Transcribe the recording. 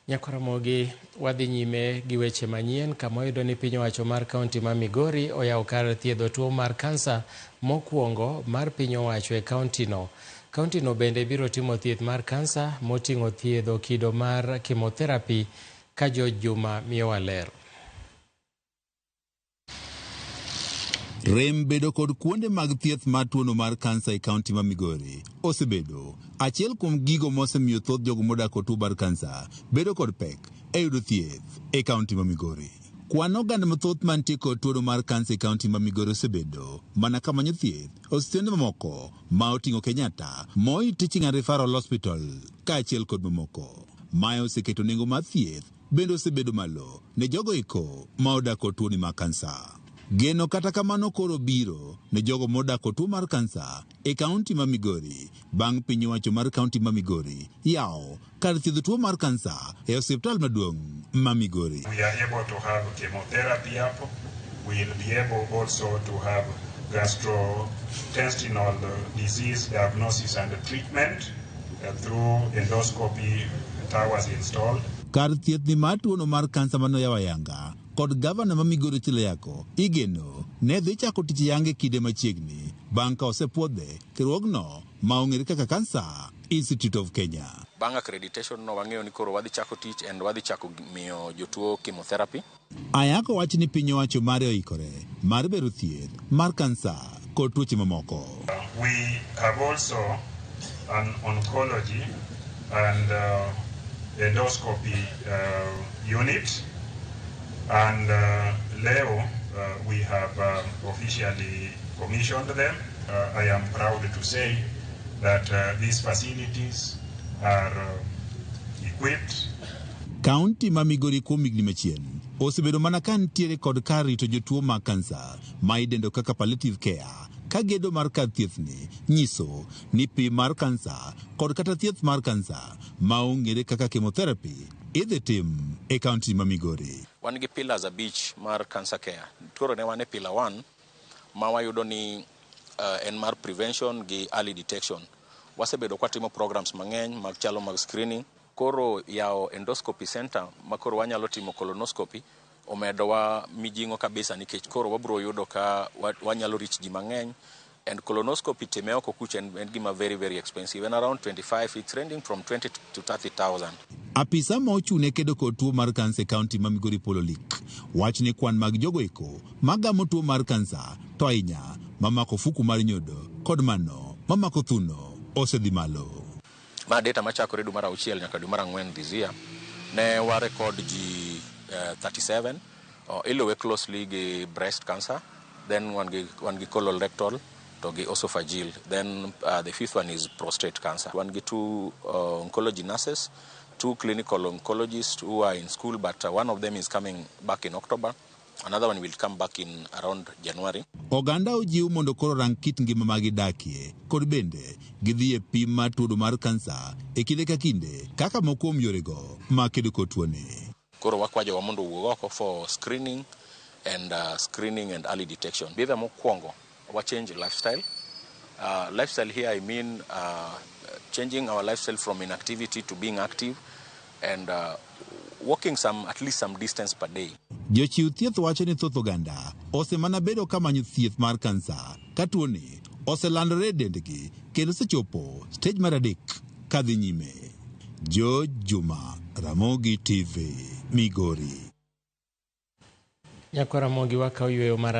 Nyakwaramogi wadhi nyime gi weche manyien kama wayudo ni piny owacho mar kaunti ma Migori oyawo kar thiedho tuo mar kansa mokwongo mar piny owacho e kauntino. Kauntino bende biro timo thieth mar kansa moting'o thiedho kido mar chemotherapy ka George Juma miyowa ler. Rem bedo kod kuonde mag thieth mar tuono mar kansa e kaunti ma Migori osebedo achiel kuom gigo mosemiyo thoth jogo modak kod tuo mar kansa bedo kod pek e yudo thieth e kaunti ma Migori. Kwan oganda mathoth mantie kod tuono mar kansa e kaunti ma Migori osebedo mana ka manyo thieth e osiptende mamoko ma oting'o Kenyatta, Moi Teaching and Referral Hospital kaachiel kod mamoko. Mae oseketo nengo mar thieth bende osebedo malo ne jogo eko ma odak kod tuoni mar kansa. Geno kata kamano koro biro ne jogo modak kod tuo mar kansa e kaunti ma Migori bang' piny owacho mar kaunti ma Migori yawo kar thiedho tuo mar kansa e osiptal maduong' ma Migori. We are able to have chemotherapy hapo. We will be able also to have gastrointestinal disease diagnosis and treatment through endoscopy towers installed. Kar thieth ni mar tuono mar kansa manoyaw ayanga kod gavana ma Migori Ochilo Ayacko igeno ne dhi chako tich yange kinde machiegni bang' ka osepuodhe riwruogno ma ong'ere kaka Cancer Institute of Kenya. Bang' accreditation no wang'eyo ni koro wadhi chako tich and wadhi chako miyo jotuo chemotherapy. Ayacko wacho ni piny owacho mare oikore mar bero thieth mar kansa kod tuoche mamoko. We have also an oncology and endoscopy unit, and leo we have officially commissioned them. I am proud to say that these facilities are equipped. Kaunti ma Migori kuom higni machien osebedo mana ka nitiere kod kar rito jotuo mag kansa ma idendo kaka palliative care ka gedo mar kar thiethni nyiso ni pim mar kansa kod kata thieth mar kansa ma ong'ere kaka chemotherapy idhi tim e kaunti ma Migori. Wan gi pillars abich mar cancer care. Koro ne wan e pillar 1 ma wayudo ni en mar prevention gi early detection. Wasebedo kwatimo programs mang'eny mag chalo mag screening. Koro yawo endoscopy center ma koro wanyalo timo colonoscopy omedowa mijing'o kabisa nikech koro wabro yudo ka wanyalo reach ji mang'eny. And colonoscopy time oko kucha en gima very very expensive, en around 25, it's ranging from 20 to 30,000. Apisa ma ochung' ne kedo kod tuo mar kansa e kaunti ma Migori Paul Olik wach ni kwan mag jogo eko magamo tuo mar kansa to ahinya mamako ofuku mar nyodo kod mano mamako thuno osedhi malo. Ma data machakore dwe mar auchiel nyaka dwe mar ang'wen this year ne wa record ji 37. Iluwe closely gi breast cancer, then wan gi colorectal to gi esophageal, then the fifth one is prostate cancer. Wan gi two oncology nurses, two clinical oncologists who are in school, but one of them is coming back in October. Another one will come back in around January. Oganda ojiw mondo koro rang kit ngima ma gidakie kod bende gidhi e pim mar tuo mar kansa e kinde ka kinde kaka moko kuom yorego mag kedo kod tuoni. Koro wakwa jowa mondo owuog oko for screening and early detection. Behavior mokwongo, wa change lifestyle. Lifestyle here I mean changing our lifestyle from inactivity to being active and walking at least some distance per day. Jochiw thieth wacho ni thoth oganda osemana bedo ka manyo thieth mar kansa ka tuoni oselandore e dendgi kendo osechopo stage mar adek kadhi nyime. George Juma, Ramogi TV, Migori. Nyakwaramogi wakaw yweyo mar